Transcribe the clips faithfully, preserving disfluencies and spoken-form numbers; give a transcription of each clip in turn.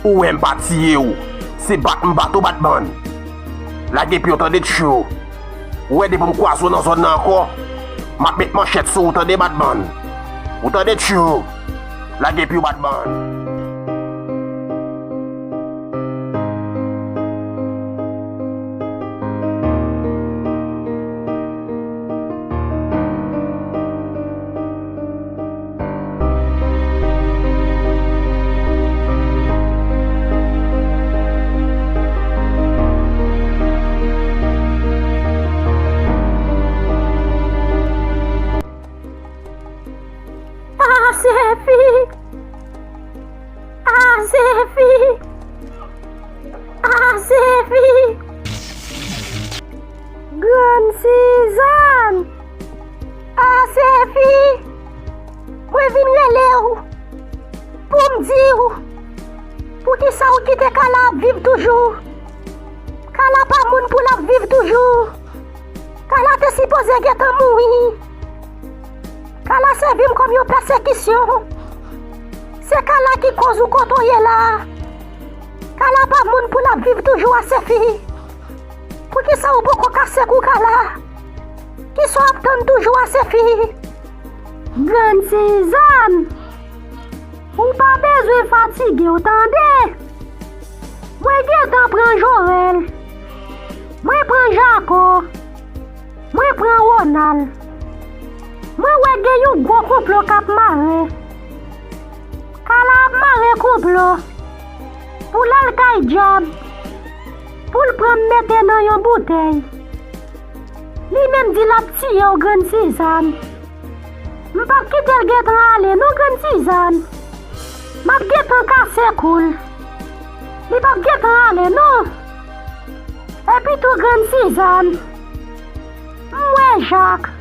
Ou wè m pa tiye w. Se bat m bat ou, Batman. Lage pye w tande, tchou. Ou wè depi m kwaze w nan zòn nan ankò, m ap met manchèt sou ou tande, Batman. Ou tande, tchou. Lage pye w, Batman. Asefi! Asefi! Asefi! Grann Sizàn! Asefi! Mwen vin rele w pou m di w poukisa w kite Kala ap viv toujou. Kala pa moun pou l ap viv toujou. Kala te sipoze gentan mouri. Kala sèvi m kòm yon pèsekisyon. Se Kala ki koz ou kote w ye la. Kala pa moun pou l ap viv toujou, Asefi. Poukisa ou poko kase kou Kala? Kisa w ap tann toujou, Asefi? Grann Sizàn, ou pa bezwen fatige w tande. Mwen gentan pran Joel. Mwen pran Jako. Mwen pran Wonal. Mwen wè gen yon gwo konplo k ap mare. Kala ap mare konplo pou l al kay dyab, pou l pran m mete nan yon boutèy. Li menm di l ap tiye w, Grann Sizàn. M p ap kite l gentan ale non, Grann Sizàn. M ap gentan kase kou l. Li p ap gentan ale non. Epi tou, Grann Sizàn, m wè Jak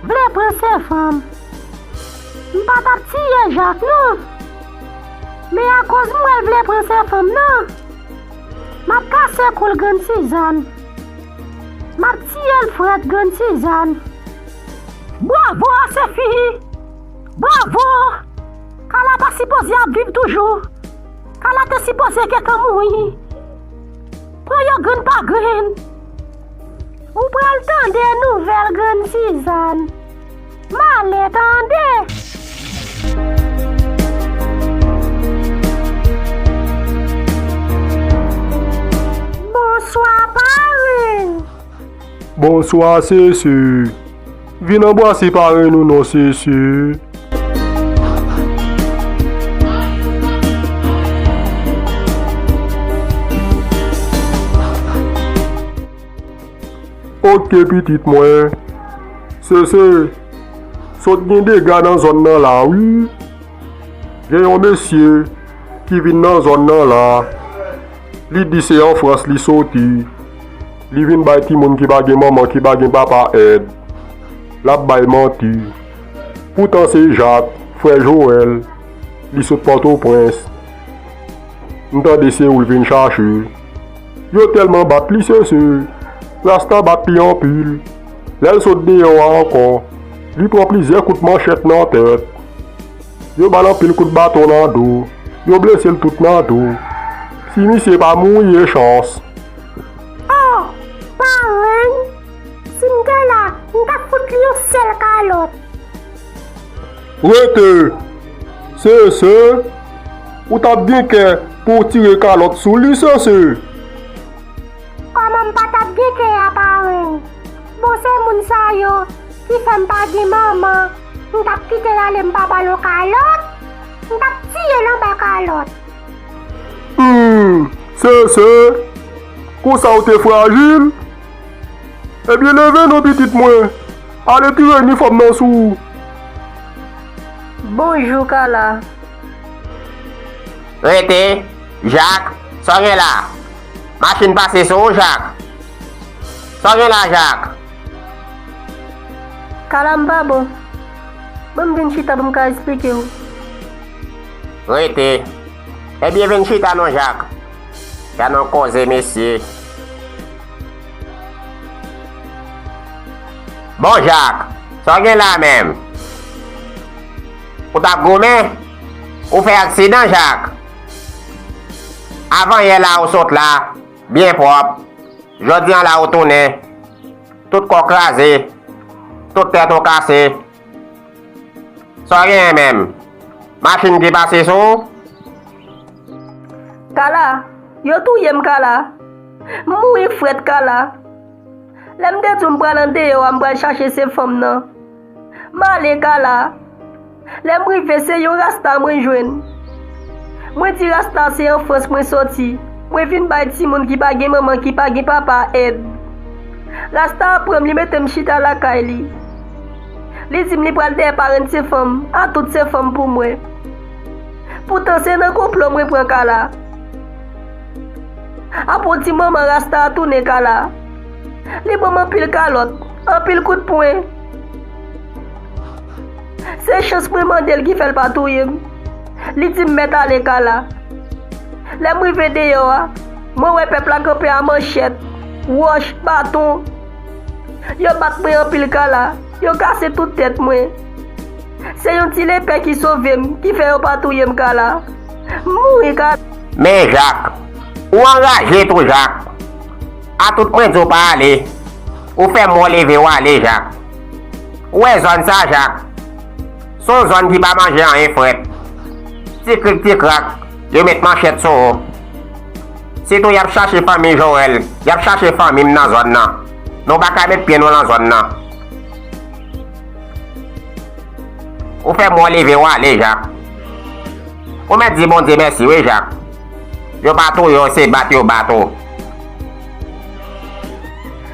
vle pran Sefanm. M pa t ap tiye Jak non. Men akoz m wè l vle pran Sefanm nan, m ap kase kou l, Grann Sizàn. M ap tiye l frèt, Grann Sizàn. Bravo, Asefi! Bravo! Kala pa sipoze ap viv toujou. Kala te sipoze gentan mouri. Pran yo grenn pa grenn. Ou pral tande nouvèl, Grann Sizàn. M ale tande. Bonswa, parenn. Bonswa, Sese. Vin anbrase parenn ou non, Sese. Oke, pitit mwen. Sese, sot gen dega nan zòn nan la, wi. Gen yon mesye ki vin nan zòn nan la. Li di se an Frans li soti. Li vin bay timoun ki pa gen manman, ki pa gen papa èd. L ap bay manti. Poutan se Jak, frè Joel. Li sot Pòtoprens. M tande se ou l vin chache. Yo tèlman bat li, Sese. Rasta bat li anpil. Lè l sot deyò a ankò, li pran plizyè kout manchèt nan tèt. Yo ba l anpil kout baton nan do. Yo blese l tout nan do. Si misye pa mouri, e chans. Oh, parenn, si m te la, m t ap fout li yon sèl kalòt. Rete! Sese, ou t ap gen kè pou w tire kalòt sou li, Sese? Kòman m pa t ap gen kè a, parenn? Bon, se moun sa yo ki fè m pa gen manman, m t ap kite l ale, m pa ba l yon kalòt, m t ap tiye l anba kalòt. Hmm, Sese, konsa w te frajil? Ebyen, leve non, pitit mwen. Ale tire inifòm nan sou ou. Bonjou, Kala. Rete, Jak, sa w gen la? Machin pase sou ou, Jak. Sa w gen la, Jak? Kala, m pa bon. Ban m vin chita pou m ka esplike w. Rete. Ebyen, vin chita non, Jak. Gad yon koze, mesye. Bon, Jak, sa w gen la menm? Ou t ap goumen? Ou fè aksidan, Jak? Avan yè la ou sot la, byen pwòp. Jodi an la ou tounen, tout kò w kraze, tout tèt ou kase. Sa w genyen menm? Machin ki pase sou ou? Kala, yo touye m Kala. M mouri frèt Kala. Lè m te di w m pral andeyò a, m pral chache se fanm nan. M ale Kala. Lè m rive, se yon rasta mwen jwenn. Mwen di rasta se an Frans mwen soti. Mwen vin bay timoun ki pa gen manman, ki pa gen papa èd. Rasta a pran m, li mete m chita lakay li. Li di m li pral dèyè parenn se fanm, a tout se fanm pou mwen. Poutan se nan konplo mwen pran Kala. Apre yon ti moman rasta a tounen Kala. Li ban m anpil kalòt, anpil kout pwen. Se chans mwen mande l ki fè l pa touye m. Li di m mèt ale Kala. Lè m rive deyò a, mwen wè pèp la kanpe a manchèt, wòch, baton. Yo bat mwen anpil Kala, yo kase tout tèt mwen. Se yon ti lepè ki sove m, ki fè yo pa touye m Kala. M mouri Kala. Men Jak, ou anraje tou Jak. A tout mwen di w pa ale, ou fè m wè w leve w ale Jak. Ou wè zòn sa Jak? Se yon zòn ki pa manje anyen frèt. Ti krik ti krak, yo met manchèt sou ou. Sitou y ap chache fanmi Joel, y ap chache fanmi m nan zòn nan. Nou pa ka met pye nou nan zòn nan. Ou fè m wè w leve w ale Jak. Ou mèt di Bondye mèsi wi Jak. Yo pa touye w, se bat yo bat ou.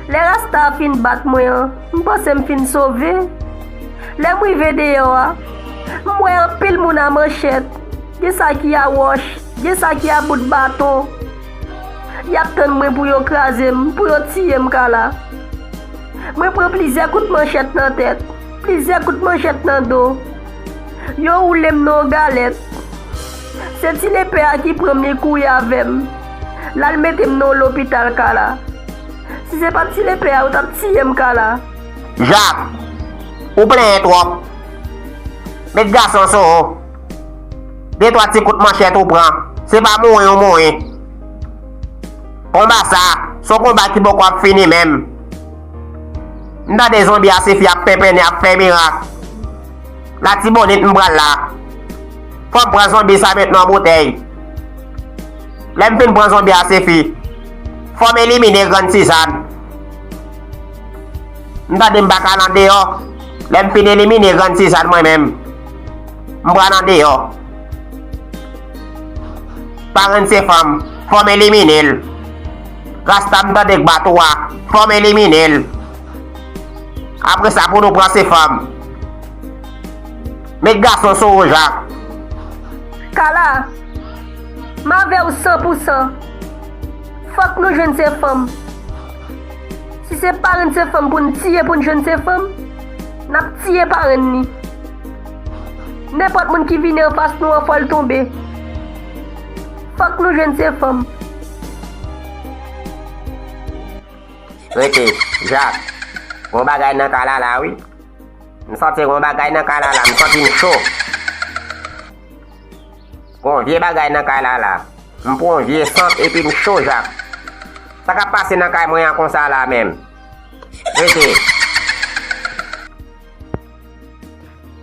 Lè rasta a fin bat mwen an, m panse m fin sove. Lè m rive deyò a, m wè anpil moun a manchèt, gen sa ki a wòch, gen sa ki a bout baton. Y ap tann mwen pou yo kraze m, pou yo tiye m Kala. Mwen pran plizyè kout manchèt nan tèt, plizyè kout manchèt nan do. Yo woule m nan yon galèt. Se ti lepè a ki pran m, li kouri avè m. L al mete m nan yon lopital Kala. Si se pa t ti lepè a, yo t ap tiye m Kala. Jak, ou plenyen twòp. Met gason sou ou. De twa ti kout manchèt ou pran, se pa mouri ou mouri. Konba sa, se yon konba ki poko ap fini menm. M tande zonbi a Sefi ap penpennen, ap fè mirak. Latibonit m pral la. Fò m pran zonbi sa met nan boutèy. Lè m fin pran zonbi a Sefi, fò m elimine Grann Sizàn. M tande m pa ka al andeyò. Lè m fin elimine Grann Sizàn mwen menm, m pral andeyò. Parenn se fanm, fò m elimine l. Rasta m tande k bat ou a, fò m elimine l. Apre sa pou nou pran se fanm. Met gason sou ou Jak. Kala, m avè w san pou san. Fòk nou jwenn se fanm. Si se parenn se fanm pou n tiye pou n jwenn se fanm, n ap tiye parenn ni. Nenpòt moun ki vini anfas nou an fò l tonbe. Fòk nou jwenn se fanm. Rete, Jak. Gon bagay nan Kala la wi. M santi gon bagay nan Kala la, m santi m cho. Gon vye bagay nan Kala la. M pran vye sant epi m cho Jak. Sa k ap pase nan kay mwen an konsa la menm? Rete.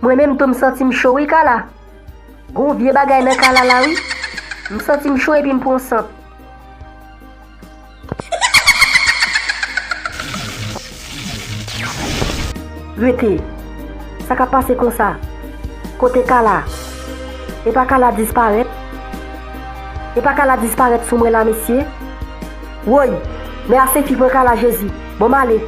Mwen menm tou m santi m cho wi Kala. Gon vye bagay nan Kala la wi. M santi m cho epi m pran sant. Rete. Sa k ap pase konsa? Kote Kala? Epa Kala disparèt? Epa Kala disparèt sou mwen la mesye? Woy! Men a Sefi pran Kala Jezi. Bon m ale.